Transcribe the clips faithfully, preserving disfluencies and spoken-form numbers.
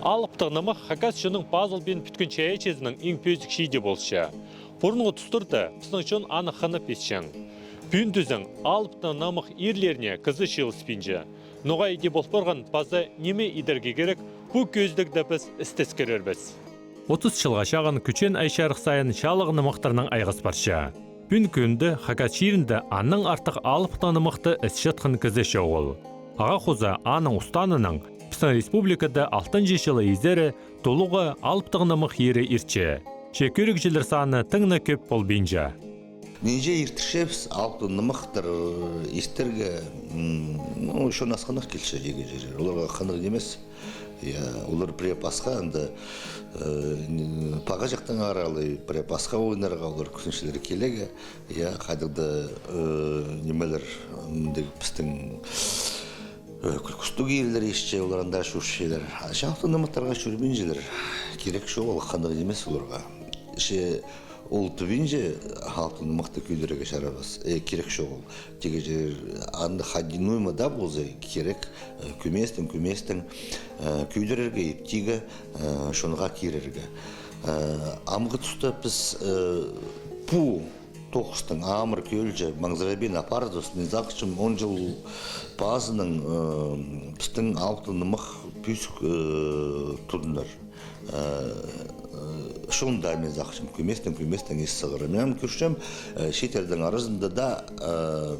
Алыптығ нымах хакас чонның пазылбин пӱткен чайаачызының иң пӧзік чииде полча. Пурунғы тустарда пістің чон аны хынып исчең. Пӱӱн тізең, алыптығ нымах ирлеріне кізі чыылыспинча. Ноға иди пол парған паза ниме идерге кирек, пу кӧзідігде піс істескерербіс. Отыс чылға чағын кӱчен ай чарых сайын чалығ нымахтарнаң айғас парча. Пӱӱнгі кӱнде хакас чирінде аннаң артых алыптығ нымахты ісчеткен кізі чоғыл. Ағаа хоза аның устаанынаң пістің республикада алтынҷы чылы изері тулуға алыптығ нымах ирі иртче. Че кӧрігҷілер саны тың на кӧп полбинча. Нинҷе иртірчебіс алыптығ нымахтар истерге, м, ну, чон асхынах килче, чиге чир. Оларға хынығ нимес. Я, олар пірее пасха, анда, э, н-, пағаҷахтаңар алай, пірее пасха ойнарға олар кӱстенчелер килерге. Я, хайдағ-да, э, нимелер, м, дек пістің, э, кӱл-кӱстіг ирлер исче, олар анда чӧрчелер. А че алыптығ нымахтарға чӧрбинчелер. Кирек чоғыл, хынығ нимес оларға. Че ол тӱбінҷе алыптығ нымахты кӧдірерге чарабас, э, кирек чоғыл. Тигі чир, анда хайди ниме дее полза, кирек, э, кӧместең, кӧместең, э, кӧдірерге, иптіге, э, чонға кирерге. Э, амғы туста піс, э, пу тоғыстың амыр кӧлҷе маңзырабин апарзабыс, мин сағынчам, он чыл пазынаң, э, пістің алыптығ нымах пӧзік, э, тудынар. Э, э, чон даа, мин сағынчам, кӧместең, кӧместең ис сығар. Мин ам кӧрчем, э, чииттернің аразында даа, э,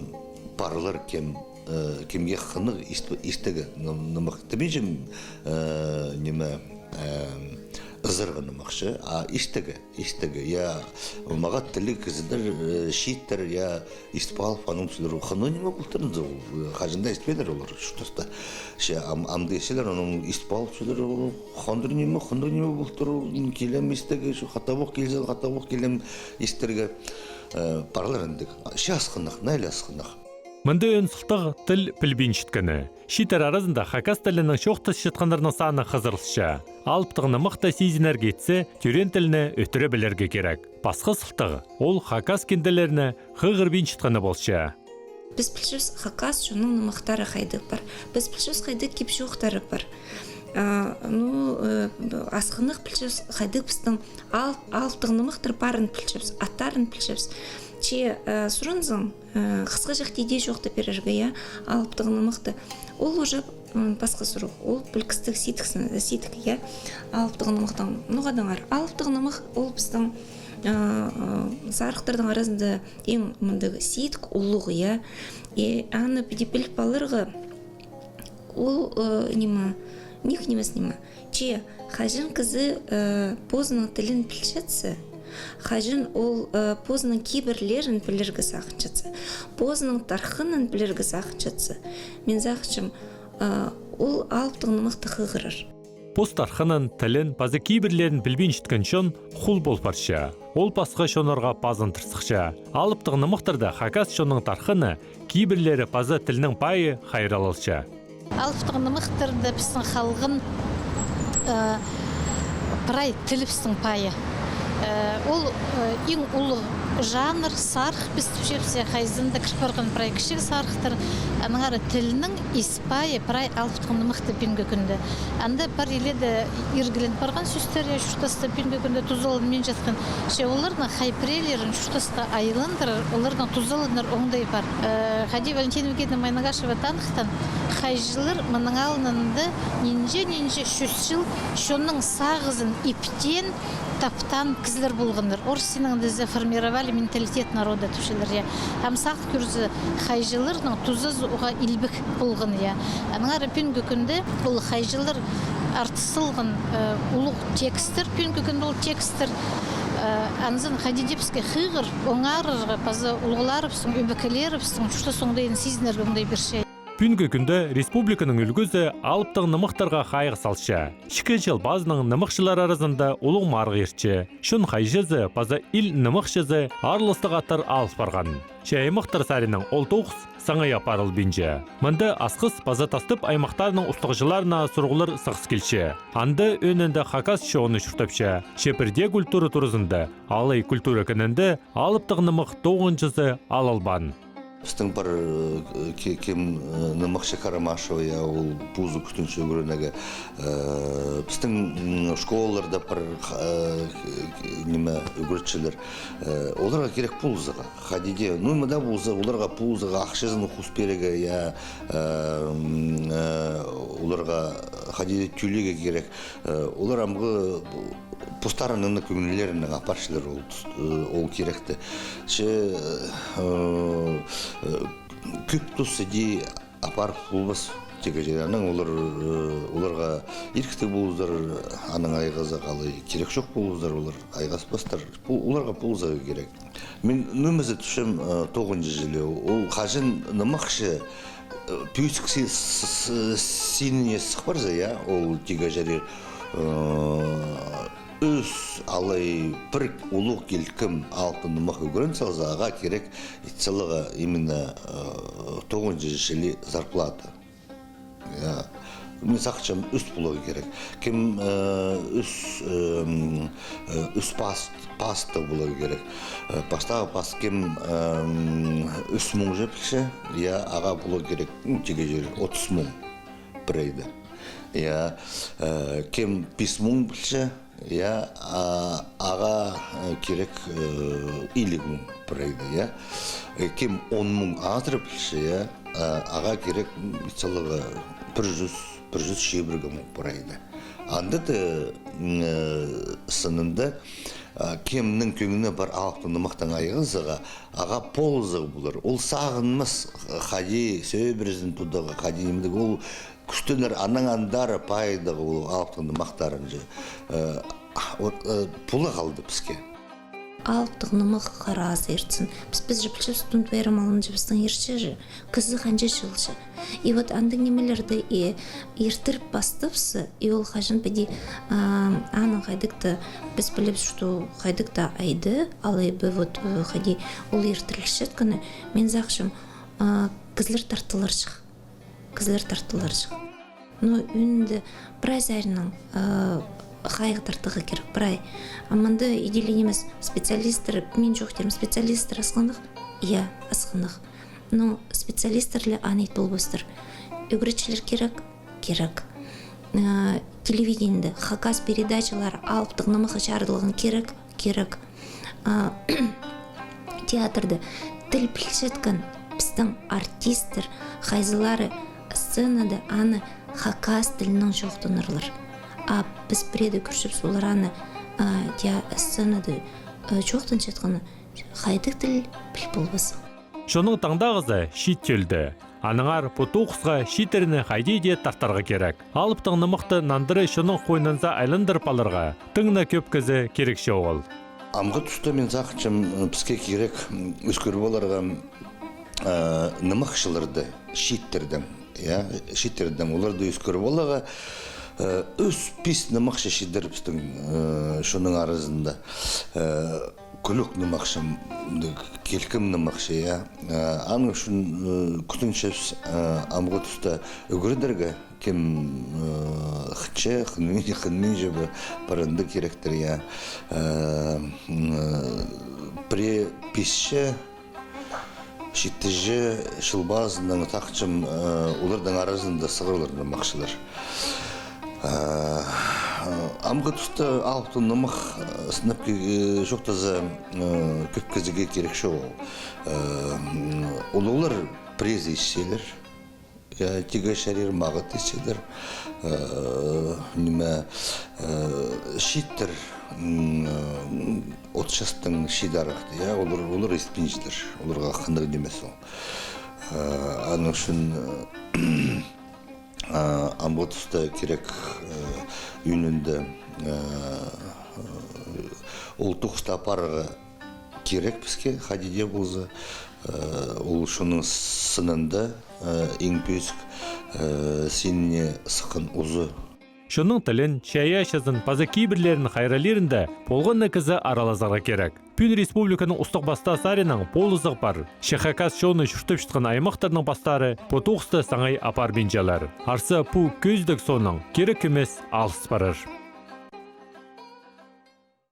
парлар, кем, э, кемге хынығ ис-, истерге ным-, нымах. Тібінҷем, э, ниме, э, ызарға нымах че, а истерге, истерге. Я, мағат тіліг кізілер, э, чииттер, я, истіп алып, аның сӧлер хынығ ниме полтыр, ол, э, хаҷан даа истпеелер олар чуртаста. Че ам-, амды исчелер, анаң истіп алып сӧлер, ол хандыр ниме, хандыр ниме полтыр, ол килем истерге, че хатабох килзе, хатабох килем истерге, э, парлар андағ. Че асхынах, найлы асхынах. Мында ӧӧн сылтағ тіл пілбинчеткені. Чииттер аразында хакас тілінең чоохтасчатханнарның саны хызырылча. Алыптығ нымахты сизінерге итсе, тӧреен тілні ӧтіре пілерге кирек. Пасха сылтағ, ол хакас кинделерні хығырбинчеткені полча. Піс пілчебіс, хакас чонның нымахтары хайдағ пар. Піс пілчебіс, хайдағ кип-чоохтары пар. А, ну, э, асхынах пілчебіс, хайдағ пістің ал-, алыптығ нымахтар парын пілчебіс, аттарын пілчебіс. Че, э, сурынзаң, э, хысхаҷах тиде чоохтап пирерге, я, алыптығ нымахты. Ол уже, м, пасха сурығ. Ол пілдістіг сидік, сидік, я, алыптығ нымахтаң. Ноға даңар? Алыптығ нымах ол пістің, э, э, сарыхтарның аразында иң мындағ сидік улуғ, я. И аны піди піліп аларға, ол, э, ниме, ниик нимес ниме. Че хаҷан кізі, э, позының тілін пілчетсе, хаҷан ол, э, позының кибірлерін пілерге сағынчатса, позының тархынын пілерге сағынчатса, мин сағынчам, э, ол алыптығ нымахты хығырар. Пос тархынын, тілін паза кибірлерін пілбинчеткен чон хул пол парча. Ол пасха чоннарға пазындыр сыхча. Алыптығ нымахтарда хакас чонның тархыны, кибірлері паза тілнің пайы хайраллалча. Алыптығ нымахтарда пістің халғын, э, прай тілібістің пайы. Э, ол, э, иң улуғ жанр, сарых піс тіпчебіс, я, хайзында кір парған прай кічіг сарыхтар. Аннаңар тілнің ис пайы прай алыптығ нымахта пӱӱнгі кӱнде. Анда пар иледе иргілен парған сӧстер, я, чуртаста пӱӱнгі кӱнде тузаланминчатхан. Че оларның хай пірелерін чуртасха айландырар, оларның тузаланар оңдай пар. Э, хайди Валентина Евгеньевна Майнагашева таныхтаан, хайҷылар мының алнында нинҷе-нинҷе чӱс чыл чонның сағызын иптеен, таптаан кізілер полғаннар. Орыс тілінең тізе, формировали менталитет народа тіпчелер, я. Ам сағын кӧрзе, хайҷыларның тузазы уғаа илбек полған, я. Аннаңар пӱӱнгі кӱнде ол хайҷылар артыс салған, э, улуғ тексттер, пӱӱнгі кӱнде ол тексттер, э, анзын хайди дее піске хығыр, оңарарға, паза улуғларыбыстың, ӧбекелерібістің чуртас оңдайын сизінерге оңдай пирче. Пӱӱнгі кӱнде республиканың ӱлгӱзі алыптығ нымахтарға хайығ салча. Чикі чыл пазынаң нымахчылар аразында улуғ марығ иртче. Чон хайҷызы паза ил нымахчызы аарластығ аттар алыс парған. Че аймахтар саринаң ол тоғыс саңай апарылбинча. Мында Асхыс паза Тастып аймахтарының устағҷыларына сурығлар сығыс килче. Анда ӧӧнінде хакас чоны чуртапча. Че пірдее культура туразында, алай культура кінінде алыптығ нымах тоғынҷызы алылбаан. Пістің пар, э, ке-, кем, э, нымахчы Карамашева, я, ол позы кӱстенче ӱгренерге. Э, пістің, м, школаларда пар, э, ниме, ӱгретчілер. Э, оларға кирек позыға. Хайди дее, ну, ниме дее полза, оларға позыға ахчазын хус пирерге, я, э, м, э, оларға хайди дее тӧлирге кирек. Э, олар амғы постарының кӧңнілерінең апарчалар ол тус-, э, ол киректі. Че, э, э, кӧп тус иди апарып полбас тигенҷе. Анаң олар, э, оларға иріктіг ползар, анаң айғазарға алай кирек чох ползар, олар айғаспастар. Пу-, оларға позыға кирек. Мин нымахха тӱсчем, э, тоғызынҷы чылы. Ол хаҷан нымахчы, э, пӧзік си-, с-, с-, синіне сых парза, я, ол тигенҷе, э, ӱс алай пір улуғ килкім алыптығ нымах ӱгрен салза, ағаа кирек ит саларға именно, э, тоғызынҷы чылы зарплата. Я. Мин сағынчам, ӱс поларға кирек. Кем, э, ӱс, эм, э, ӱс пас-, пастығ поларға кирек. Э, пастағы пас кем, эм, ӱс муң же пілче, я, ағаа поларға кирек, ну, тигенҷе отыс муң пір айда. Я, э, кем пис муң пілче, я, а, ағаа, э, кирек, э, илиг муң пір айда, я. Э, кем он муң азыра пілче, я, а, ағаа кирек, м, ит саларға пір чӱс, пір чӱс чибіргі муң пір айда. Анда даа, м, э, сынында, а, кемнің кӧңні пар алыптығ нымахтаң айғазарға, ағаа позығ полар. Ол сағынмас, хайди сӧбірезін тударға, хайди ниме идерге, ол кӱстенер, анаң андар пайдаға ол алыптығ нымахтарынҷа. Э, вот, э, пу ла халды піске. Алыптығ нымах хараазы иртсін. Піс, піс же пілчебіс, Тун пайрам алнынҷа пістің иртче же, кізі ханҷа чылча. И вот андағ нимелерді и иртіріп пастапса, и ол хаҷан піди, а, аның хайдағ-да, піс пілебіс, что хайдағ-да айды, алай ба вот, э, хайди ол иртірілчеткені, мин сағынчам, а, кізілер тартыларҷых. Кізілер тартыларҷых. Ну, ӱнде прай саринаң, э, хайығ тартарға кирек, прай. А мында идӧк нимес, специалисттер, мин чоохтирым, специалисттер асхынах, я, асхынах. Ну, специалисттер ле аны ит полбастар. Ӱгретчілер кирек, кирек. Э, телевидениеде хакас передачалары алыптығ нымахха чарыдылған кирек, кирек. А, театрда тіл пілчеткен пістің артисттер, хайзылары сценада аны хакас тілінең чоохтанарлар. А піс пірееде кӧрчебіс, олар аны, а, теа-, сценада, а, чоохтанчатханын, хайдағ тіл піл полбассың. Чонның таңдағызы чиит тӧлде. Аннаңар пу тоғысха чииттерні хайди дее тартарға кирек. Алыптығ нымахты нандыра чонның хойнынзар айландырып аларға тың на кӧп кізі кирек чоғыл. Амғы туста мин сағынчам, піске кирек, м, ӧскіріп аларға, э, нымахчыларды чииттердең, я, чииттердең, оларды ӧскіріп аларға, э, ӱс-пис нымахчы читер пістің, э, чонның аразында. Э, кӱлӱк нымахчы, килкім нымахчы, я. Э, аның ӱчӱн, э, кӱстенчебіс, э, амғы туста ӱгредерге, кем, э, хынча, хынмин-, хынминча ба, паранды киректер, я. Э, м, э, пірее писче, читінҷі чыл пазынаң сағынчам, э, оларның аразында сығарылар нымахчылар. Э, амғы туста алыптығ нымах, э, сынап ки-, э, чоохтаза, э, кӧп кізіге кирек чоғыл. Э, м, улуғлар пірее исчелер. Я, тигі чарир мағат исчелер. Э, ниме, э, чииттер, м, э, от частаң чиит арахты, я, олар, олар испинчелер, оларға хынығ нимес ол. Э, аның ӱчӱн, э, а, амғы туста кирек, э, ӱнінде, э, ол тоғысты апарарға кирек піске, хайди дее полза, э, ол чонның сынында, э, иң пӧзік, э, синіне сыххан узы. Чонның тілін, чайаачызын паза кибірлерін хайраллирында полған на кізі аралазарға кирек. Пӱӱн республиканың устағ-пастаң саринаң полызығ пар. Че хакас чоны чуртапчатхан аймахтарның пастары пу тоғысты саңай апарбинчалар. Арса пу кӧзідіг соонаң кирек кӧмес алыс парар.